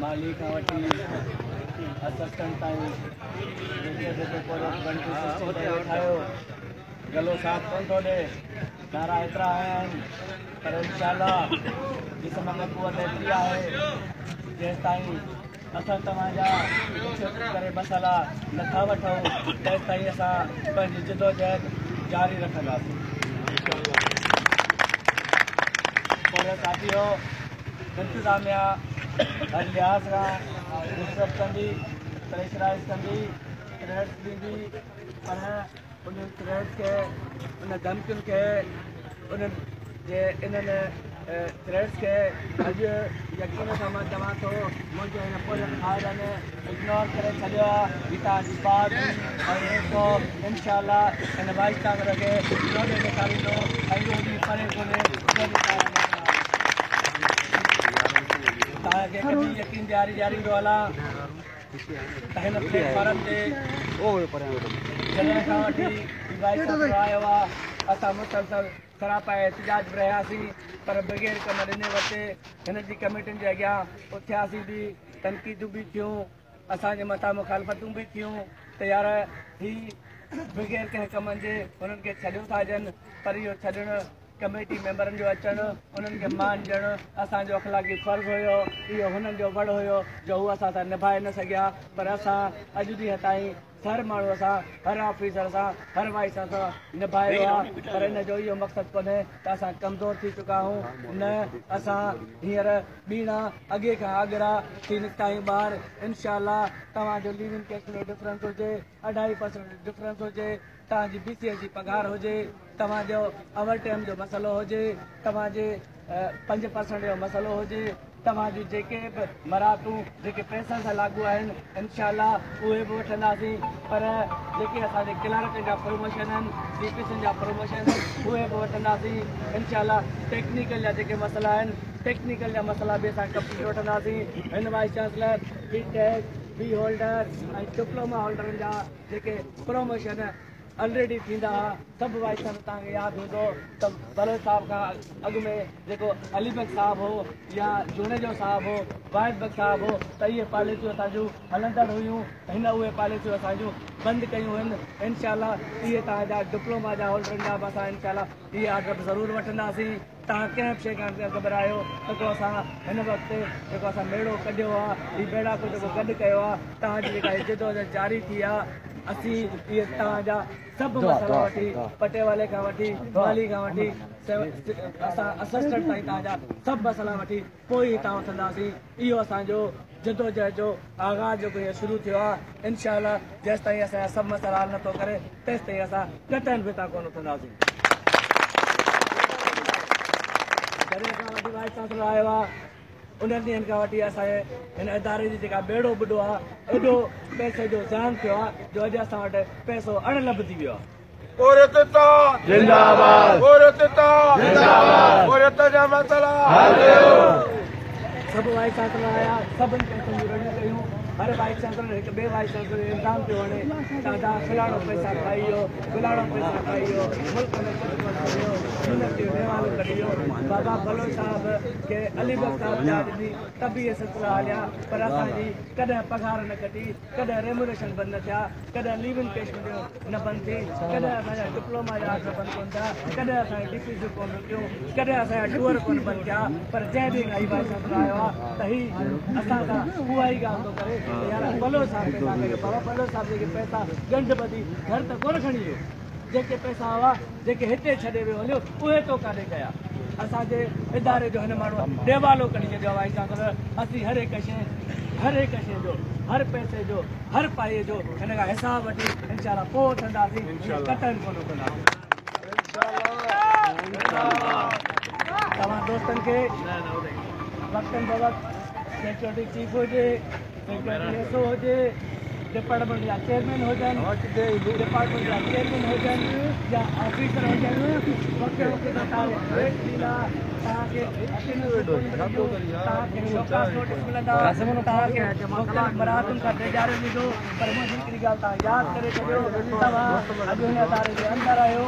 माली खां वठी असिस्टेंट ताईं जेके जेके वेठा आहियो, गलो साफ़ कोन थो ॾिए, नारा एतिरा आया आहिनि, पर इंशाअल्लाह जिस्म में कुवत एतिरी आहे जेसि ताईं असां तव्हांजा करे मसाला नथा वठूं तेसि ताईं असां पंहिंजी जिदोजहद जारी रखंदासीं। पर साथियो, इंतिज़ामिया हर लिहाज़ खां डिस्टर्ब कंदी, प्रेशराइज़ कंदी, थ्रेट्स ॾींदी, पर उन थ्रेट्स खे, उन धमकियुनि खे, उन्हनि जे इन्हनि थ्रेट्स खे अॼु यकीन सां मां चवां थो, मुंहिंजे हिन पोरियत भाइरनि इग्नोर करे छॾियो आहे। हीअ तव्हांजी बात ऐं इंशाअल्लाह हिन वाइस चांसलर खे लोॾे ॾेखारींदो ऐं इहो ॾींहुं परे कोन्हे। तव्हांखे कॾहिं यकीन ॾियारी ॾियारींदो हलां त हिन प्लेटफॉर्म ते जॾहिं खां वठी वाइस चांसलर आयो आहे, असां मुसलसल सरापा एहतजाज बि रहियासीं, पर बग़ैर कम ॾिने वरिते हिन जी कमेटियुनि जे अॻियां उथियासीं बि, तनक़ीदूं बि थियूं, असांजे मथां मुखालफ़तूं बि थियूं त यार ही बग़ैर कंहिं कमनि जे हुननि खे छॾियो था ॾियनि, पर इहो छॾणु, कमेटी मेंबरनि जो अचणु, उन्हनि खे मान ॾियणु असांजो अख़लाक़ी फ़र्ज़ हुयो। इहो हुननि जो वड़ हुयो जो हू असां सां निभाए न सघिया, पर असां अॼु ॾींहं ताईं हर माण्हूअ सां, हर ऑफिसर सां, हर वाइस सां निभायो आहे। पर इन जो इहो मक़सदु कोन्हे त असां कमज़ोर थी चुका आहियूं, न असां हींअर ॿीणा अॻे खां अॻिरा थी निकिता आहियूं ॿाहिरि। इंशाअल्लाह तव्हांजो लीव इन कैश जो डिफरेंस हुजे, 2.5% डिफरेंस हुजे, तव्हांजी BCS जी पघार हुजे, तव्हांजो ओवर टाइम जो मसइलो हुजे, तव्हांजे 5% जो मसइलो हुजे, तव्हांजूं जेके बि मरातूं जेके पैसनि सां लागू आहिनि इंशाअल्लाह उहे बि वठंदासीं। पर जेके असांजे क्लर्क जा प्रमोशन आहिनि, DPC जा प्रमोशन आहिनि, उहे बि वठंदासीं इंशाअल्लाह। टेक्निकल जा जेके मसइला आहिनि, टेक्निकल जा मसइला बि असां कंप्लीट वठंदासीं। हिन wise chancellor BTech, B holder ऐं डिप्लोमा होल्डरनि जा जेके प्रमोशन ऑलरेडी थींदा हुआ, सभु वाइस चांसलर तव्हांखे यादि हूंदो त बलोच साहिब खां अॻु में जेको अली बख़्श साहिबु हो या जुणेजो साहिबु हो, वाहिद बख़्श साहिबु हो, त इहे पॉलिसियूं असांजूं हलंदड़ हुयूं। हिन उहे पॉलिसियूं असांजूं बंदि कयूं आहिनि। इंशाअल्लाह इहे तव्हांजा डिप्लोमा जा होल्डरनि जा बि असां इंशाअल्लाह इहे आर्डर बि ज़रूरु वठंदासीं। तव्हां कंहिं बि शइ खां घबरायो, जेको असां हिन वक़्तु जेको असां मेड़ो कढियो आहे, हीउ मेड़ाको जेको गॾु कयो आहे, तव्हांजी जेका जिदोजहद जारी थी आहे, असीं इहे तव्हांजा सभु मसइला वठी, पटेवाले खां वठी, माली खां वठी, असां असिस्टेंट ताईं तव्हांजा सभु मसइला वठी पोइ हितां उथंदासीं। इहो असांजो जिदोजहद जो आग़ाज़ जेको हींअर शुरू थियो आहे। इंशाअल्लाह जेसि ताईं असांजा सभु मसइला हल नथो करे तेसि ताईं असां कॾहिं बि हितां कोन उथंदासीं। जॾहिं खां वठी वाइस चांसलर आयो आहे, उन्हनि ॾींहंनि खां वठी असांजे हिन इदारे जी जेका ॿेड़ो ॿुॾो आहे, एॾो पैसे जो ज़ियान थियो आहे जो अॼु असां वटि पैसो अणलभ थी वियो आहे। सभु वाइस चांसलर आया, सभिनि पैसनि जूं रड़ियूं कयूं। हर वाइस चांसलर हिकु ॿिए वाइस चांसलर जो इल्ज़ाम पियो हणे, तव्हां फलाणो पैसा खाई वियो, फलाणो पैसा खाई वियो, मुल्क में कुझु कोन कढियो, यूनिवर्सिटी जो ॾेवालो कढी वियो। बाबा बलोच साहिब खे अली बख़्श साहिब चार्ज ॾिनी त बि इहे सिलसिला हलिया, पर असांजी कॾहिं पघार न कटी, कॾहिं रेमुनरेशन बंदि न थिया, कॾहिं लीव इन कैश न बंदि थी, कॾहिं असांजा डिप्लोमा जा आर्डर बंदि कोन थिया, कॾहिं असांजी DPC कोन रुकियूं, कॾहिं असांजा टूअर कोन बंदि थिया। पर जंहिं ॾींहुं खां ही वाइस चांसलर आयो आहे त ही असां सां उहा ई ॻाल्हि थो करे त यार बलोच साहिब पैसा कयो। बाबा बलोच साहिब जेके पैसा ॻंढ ॿधी घर त कोन खणी वियो, जेके पैसा हुआ जेके हिते छॾे वियो हलियो उहे तो काॾे कया। असांजे इदारे जो हिन माण्हू ॾेवालो कढी छॾियो आहे वाइस चांसलर। असीं हर हिकु शइ, हर हिकु शइ जो, हर पैसे जो, हर पाए जो हिन खां हिसाब वठी इंशाअल्लाह पोइ उथंदासीं, कटनि कोन उथंदासीं। तव्हां दोस्तनि खे वक़्तनि बवक़्तु सिक्योरिटी चीफ हुजे, सिक्योरिटी एसओ हुजे, डिपार्टमेंट जा चेयरमैन हुजनि, डिपार्टमेंट जा चेयरमैन हुजनि या ऑफिसर हुजनि, वक़्त वक़्त सां तव्हांखे रेट ॾींदा, तव्हांखे तव्हांखे शोकास नोटिस मिलंदा, तव्हांखे मुख़्तलिफ़ मरातुनि खां डेॼारियो वेंदो। पर मुंहिंजी हिकिड़ी ॻाल्हि तव्हां यादि करे छॾियो, तव्हां अॼु हिन अदारे जे अंदरि आहियो।